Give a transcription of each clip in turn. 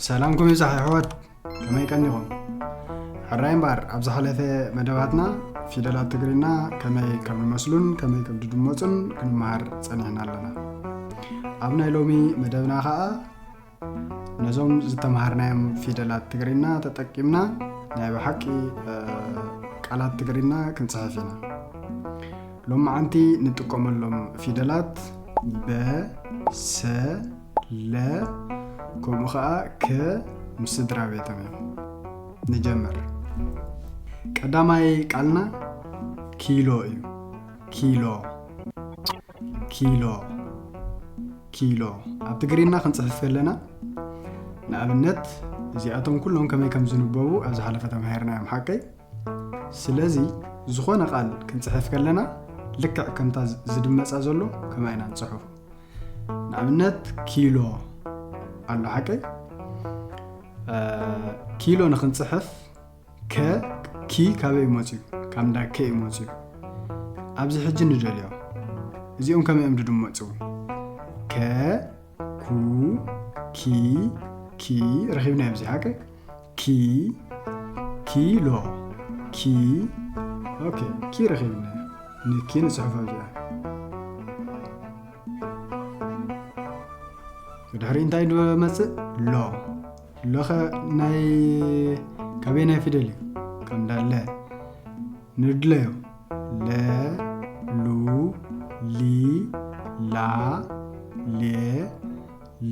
ሰላምኩም ይብዛሕ ኣሕዋት፣ ከመይ ቀኒኹም? ሕራይ እምበኣር፣ ኣብ ዝሓለፈ መደባትና ፊደላት ትግርኛ ከመይ ከም ዝመስሉን ከመይ ከም ዝድመጹን ክንመሃር ጸኒሕና ኣለና። ኣብ ናይ ሎሚ መደብና ኸኣ ነዞም ዝተምሃርናዮም ፊደላት ትግርኛ ተጠቂምና ናይ ብሓቂ፣ እ፣ ቃላት ትግርኛ ክንጽሕፍ ኢና። ሎማዓንቲ ንጥቀመሎም ፊደላት በ፣ ሰ፣ ለ፣ ከምኡ ኸኣ ከ ምስ ስድራ ቤቶም እዮም። ንጀምር። ቀዳማይ ቃልና ኪሎ እዩ። ኪሎ፣ ኪሎ፣ ኪሎ። ኣብ ትግርኛ ክንጽሕፍ ከለና፣ ንኣብነት፣ እዚኣቶም ኩሎም ከመይ ከም ዝንበቡ ኣብ ዝሓለፈ ተማሂርና እዮም፣ ሓቀይ? ስለዚ፣ ዝኾነ ቃል ክንጽሕፍ ከለና፣ ልክዕ ከምታ ዝ-፣ ዝድመጻ ዘሎ ከምኣ ኢና ንጽሕፎ። ንኣብነት፣ ኪሎ ኣሎ፣ ሓቀይ? እ፣ ኪሎ ንኽንጽሕፍ፣ ከ፣ ኪ ካበይ እዩ መፅዩ? ካብ እንዳ ከ እዩ መፅዩ። ኣብዚ ሕጂ ንደልዮ። እዚኦም ከመይ እዮም ድድመፁ? ከ፣ ኩ፣ ኪ፣ ኪ፣ ረኺብናዮ ኣብዚ፣ ሓቀይ? ኪ፣ ኪሎ፣ ኪ፣ ኦኬ፣ ኪ ረኺብናዮ። ንኪ ንፅሕፎ እዚኣ። ብድሕሪ እንታይ ድመፅእ? ሎ። ሎኸ ናይ፣ ካበየናይ ፊደል እዩ? ከም እንዳ ለ። ንድለዮ። ለ፣ ሉ፣ ሊ፣ ላ፣ ሌ፣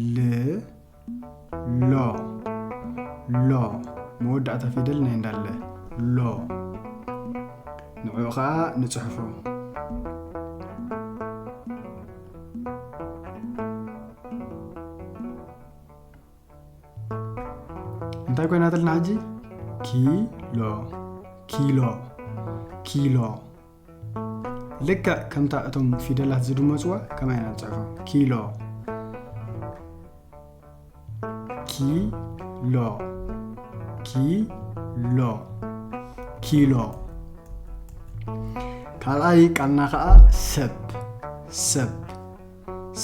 ል፣ ሎ። ሎ። መወዳእታ ፊደል ናይ እንዳ ለ። ሎ። ንዕኡ ኸኣ ንጽሕፎ። እንታይ ኮይናትልና ሕጂ? ኪሎ፣ ኪሎ፣ ኪሎ። ልክዕ ከምታ እቶም ፊደላት ዝድመጽዋ ከማይ ኢና ንጽሕፎ። ኪሎ፣ ኪሎ፣ ኪሎ፣ ኪሎ። ካልኣይ ቃልና ኸኣ ሰብ፣ ሰብ።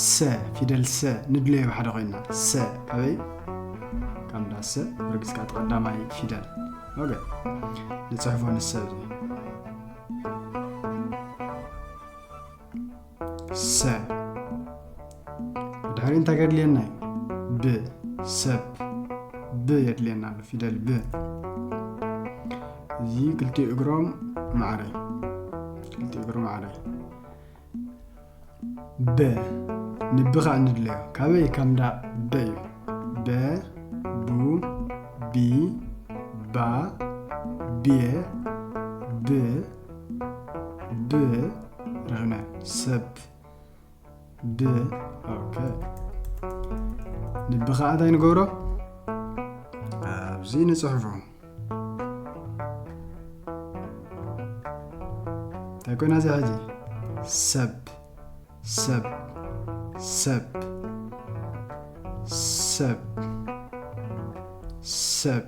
ሰ፣ ፊደል ሰ ንድለዮ ብሓደ ኮይና። ሰ፣ ካበይ? ካብ እንዳ ሰ፣ ብርግጽካ እቲ ቀዳማይ ፊደል። ኦኬ። ንጽሕፎ ንሰብ እዚ። ሰ። ብድሕሪ እንታይ ከድልየና እዩ? ብ፣ ሰብ። ብ የድልየና ኣሎ፣ ፊደል ብ። እዚ ክልቲኡ እግሮም ማዕረ። ክልቲኡ እግሮም ማዕረ። በ። ንብ ኸኣ ንድለዮ። ካበይ? ካብ እንዳ በ እዩ። በ፣ ቡ፣ ቢ፣ ባ፣ ቤ፣ ብ፣ ብ፣ ረኺብና። ሰብ። ብ። ኦኬ። ንብ ኸኣ እንታይ ንገብሮ? ኣብዚ ንጽሕፎ። እንታይ ኮይና እዚኣ ሕጂ? ሰብ፣ ሰብ፣ ሰብ፣ ሰብ፣ ሰብ።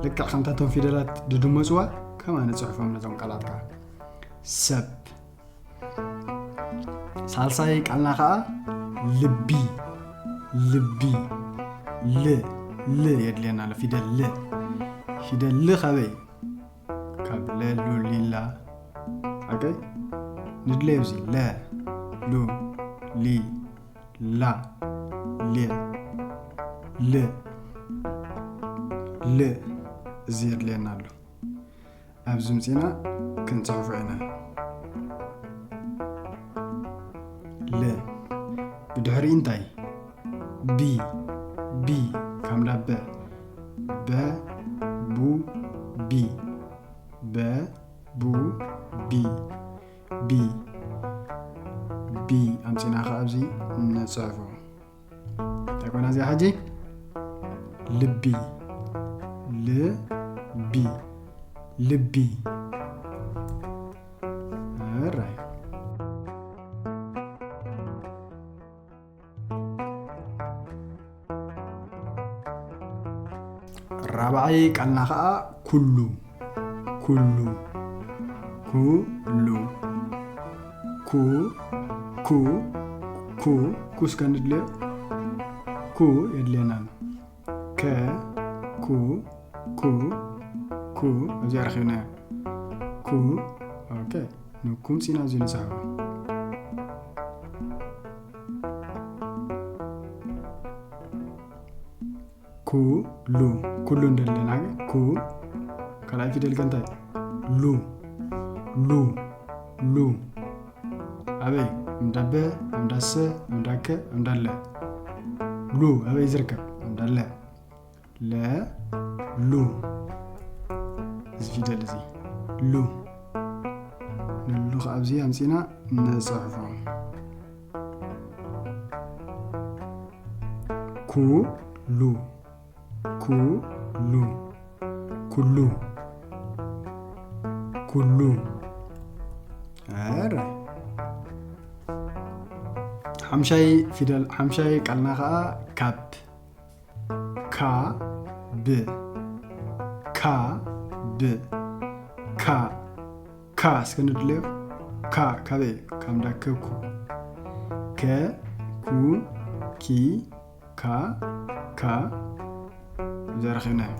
ልክዕ ከምታ እቶም ፊደላት ድድመጽዋ፣ ከማን ንጽሕፎም ነቶም ቃላት ከኣ። ሰብ። ሳልሳይ ቃልና ኸኣ ልቢ፣ ልቢ፣ ል፣ ል የድልየና ኣሎ፣ ፊደል ል። ፊደል ል ካበይ? ካብ ለ፣ ሉ፣ ሊ፣ ላ። ኦኬ? ንድለዮ እዚ ለ፣ ሉ፣ ሊ፣ ላ፣ ሌ፣ ል፣ ል። እዚ የድልየና ኣሎ። ኣብዚ ምጺና ክንጽሕፎ ኢና። ለ። ብድሕሪኡ እንታይ? ቢ፣ ቢ፣ ካብ እንዳ በ። በ፣ ቡ፣ ቢ። በ፣ ቡ፣ ቢ። ቢ። ቢ ኣምጺና ኸኣ ኣብዚ ንጽሕፎ። እንታይ ኮይና እዚኣ ሕጂ? ልቢ። ልቢ። ልቢ። ኣራይ። ራብዓይ ቃልና ኸኣ ኩሉ። ኩሉ። ኩሉ። ኩ፣ ኩ፣ ኩ፣ ኩ እስከ ንድልዮ። ኩ የድልየና ኣሎ። ከ፣ ኩ፣ ኩ፣ ኩ፣ እዚኣ ረኺብናያ። ኩ፣ ኦኬ። ንኩም ፂና እዚ ንፅሕፎ። ኩሉ፣ ኩሉ እንደለና ኩ፣ ካልኣይ ፊደል ከ እንታይ? ሉ፣ ሉ፣ ሉ። ኣበይ? እምዳ በ፣ እምዳ ሰ፣ እምዳ ከ፣ እምዳ ለ። ሉ ኣበይ ዝርከብ? እምዳ ለ። ለ፣ ሉ። እዚ ፊደል እዚ ሉ። ንሉ ከ ኣብዚ ኣምፂና ንፅሕፎ። ኩ፣ ሉ። ኩ፣ ሉ። ኩሉ። ኩሉ። ኣረ። ሓምሻይ ፊደል፣ ሓምሻይ ቃልና ከኣ ካብ። ካ፣ ብ። ካ፣ ብ። ካ። ካ እስከ ንድለዮ። ካ፣ ካበይ? ካብ እንዳ ከኩ። ከ፣ ኩ፣ ኪ፣ ካ፣ ካ። እዚኣ ረኺብናዮ።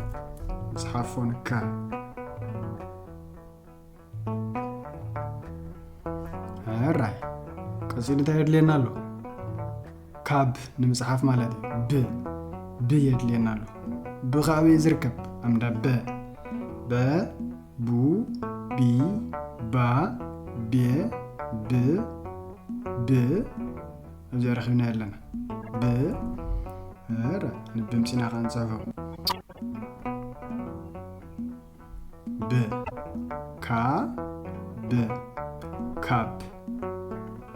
መጽሓፎ ንካ። ኣራይ። ቀጺሉ እንታይ የድልየና ኣሎ? ካብ ንምጽሓፍ ማለት እዩ። ብ፣ ብ የድልየና ኣሎ። ብ ከ ኣበይ ዝርከብ? ኣምዳ በ። በ፣ ቡ፣ ቢ፣ ባ፣ ቤ፣ ብ፣ ብ። እዚኣ ረኺብና ኣለና። ብ፣ ኧረ፣ ንብ ምጺና ከኣ ንጽሕፎ። ብ፣ ካ፣ ብ፣ ካብ፣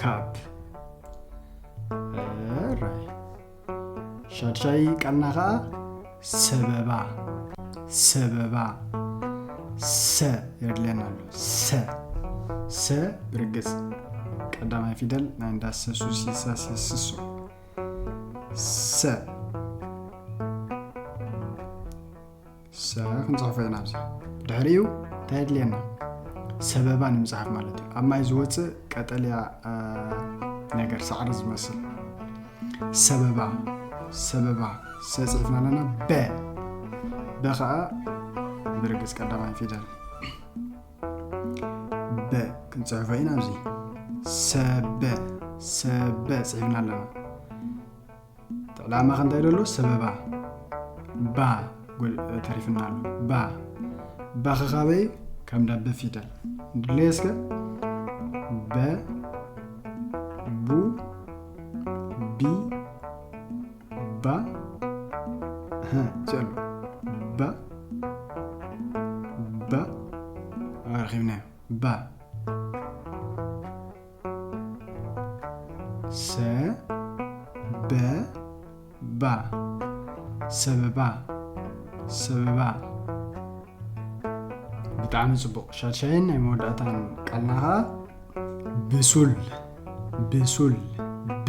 ካብ። ኣራይ። ሻድሻይ ቃልና ኸኣ ሰበባ፣ ሰበባ። ሰ የድልየና ኣሎ። ሰ፣ ሰ ብርግጽ ቀዳማይ ፊደል ናይ እንዳ ሰሱ ሲሳ ሲስሱ። ሰ። ሰ ክንጽሕፎ ኢና ኣብዚ። ድሕሪኡ እንታይ የድልየና? ሰበባ ንምጽሓፍ ማለት እዩ። ኣብ ማይ ዝወጽእ ቀጠልያ፣ እ፣ ነገር ሳዕሪ ዝመስል። ሰበባ፣ ሰበባ። ሰ ጽሒፍና ኣለና። በ። በ ኸኣ ብርግጽ ቀዳማይ ፊደል። በ ክንጽሕፎ ኢና ኣብዚ። ሰበ፣ ሰበ ጽሒፍና ኣለና። እቲ ዕላማ ከ እንታይ ዘሎ? ሰበባ። ባ ጎል-፣ ተሪፍና ኣሎ። ባ። ባ ከ ካበይ? ካብ እንዳ በ ፊደል። ንድለየ እስከ። በ፣ ቡ፣ ቢ፣ ባ። እህ፣ እዚ ኣሎ። ባ፣ ባ። ኣረኺብናዮ። ባ። ሰ፣ በ፣ ባ። ሰበባ፣ ሰበባ። ብጣዕሚ ጽቡቕ። ሻድሻይን ናይ መወዳእታን ቃልና ኸኣ ብሱል፣ ብሱል። ብ፣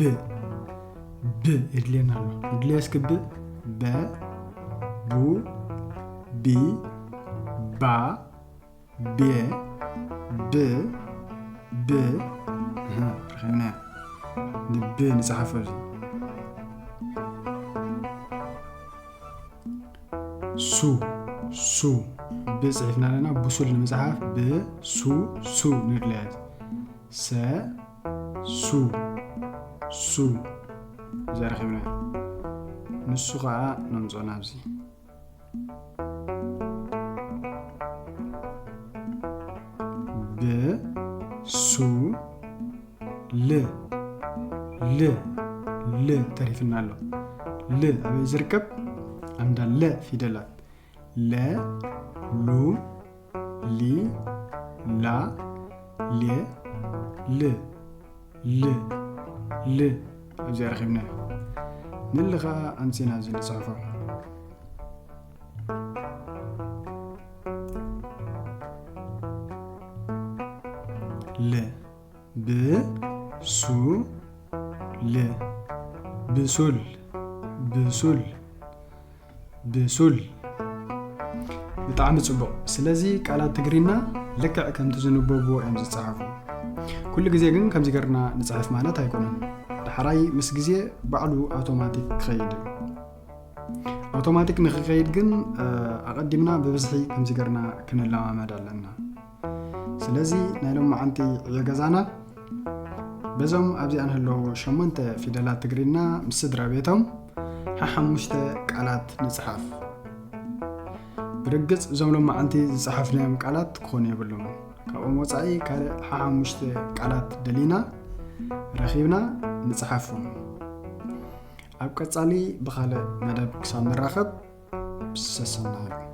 ብ የድልየና ኣሎ። ንድለየ እስኪ ብ፣ በ፣ ቡ፣ ቢ፣ ባ፣ ቤ፣ ብ፣ ብ፣ እህ፣ ረኺብናዮ። ንብ ንጽሓፎ እዚ። ሱ፣ ሱ። ብ ጽሒፍና ኣለና። ብሱል ንምጽሓፍ ብ፣ ሱ፣ ሱ ንድለያ። ሰ፣ ሱ፣ ሱ። እዚኣ ረኺብናዮ። ንሱ ኸኣ ነምጽኦ ናብዚ። ብ፣ ሱ፣ ል፣ ል፣ ል ተሪፍና ኣሎ። ል ኣበይ ዝርከብ? ኣንዳ ለ ፊደላት። ለ፣ ሉ፣ ሊ፣ ላ፣ ሌ፣ ል። ል፣ ል። ኣብዚኣ ረኺብናዮ። ንል ኸኣ ኣምጺና እዚ ንጽሕፎ። ል። ብ፣ ሱ፣ ል። ብሱል፣ ብሱል። ብሱል። ብጣዕሚ ጽቡቕ። ስለዚ ቃላት ትግርኛ ልክዕ ከምቲ ዝንበብዎ እዮም ዝጸሓፉ። ኩሉ ግዜ ግን ከምዚ ገርና ንጽሕፍ ማለት ኣይኮነን። ዳሕራይ ምስ ግዜ ባዕሉ ኣውቶማቲክ ክኸይድ እዩ። ኣውቶማቲክ ንክኸይድ ግን ኣቐዲምና ብብዝሒ ከምዚ ገርና ክንለማመድ ኣለና። ስለዚ ናይ ሎማዓንቲ ዕዮ ገዛና በዞም ኣብዚኣን ህለዉ ሸሞንተ ፊደላት ትግርኛ ምስ ስድራ ቤቶም ሓሓሙሽተ ቃላት ንጽሓፍ። ብርግጽ እዞም ሎማዓንቲ ዝጸሓፍናዮም ቃላት ክኾኑ የብሎም። ካብኦም ወጻኢ ካልእ ሓሓሙሽተ ቃላት ደሊና ረኺብና ንጽሓፎም። ኣብ ቀጻሊ ብኻልእ መደብ ክሳብ ንራኸብ ሰሰናዩ።